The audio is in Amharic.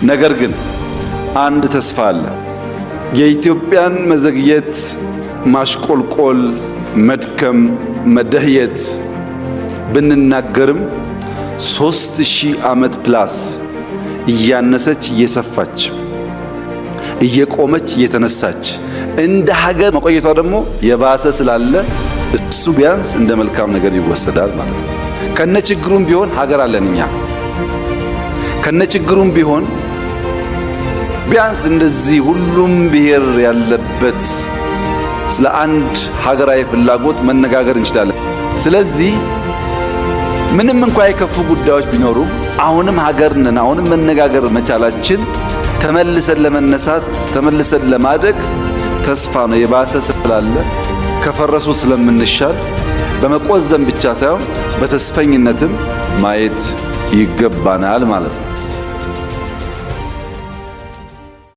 ነገር ግን አንድ ተስፋ አለ። የኢትዮጵያን መዘግየት፣ ማሽቆልቆል፣ መድከም፣ መደህየት ብንናገርም 3000 ዓመት plus እያነሰች እየሰፋች እየቆመች እየተነሳች እንደ ሀገር መቆየቷ ደግሞ የባሰ ስላለ እሱ ቢያንስ እንደ መልካም ነገር ይወሰዳል ማለት ነው። ከነ ችግሩም ቢሆን ሀገር አለን እኛ። ከነ ችግሩም ቢሆን ቢያንስ እንደዚህ ሁሉም ብሔር ያለበት ስለ አንድ ሀገራዊ ፍላጎት መነጋገር እንችላለን። ስለዚህ ምንም እንኳ የከፉ ጉዳዮች ቢኖሩም አሁንም ሀገር ነን። አሁንም መነጋገር መቻላችን ተመልሰን ለመነሳት ተመልሰን ለማደግ ተስፋ ነው። የባሰ ስላለ ከፈረሱት ስለምንሻል በመቆዘም ብቻ ሳይሆን በተስፈኝነትም ማየት ይገባናል ማለት ነው።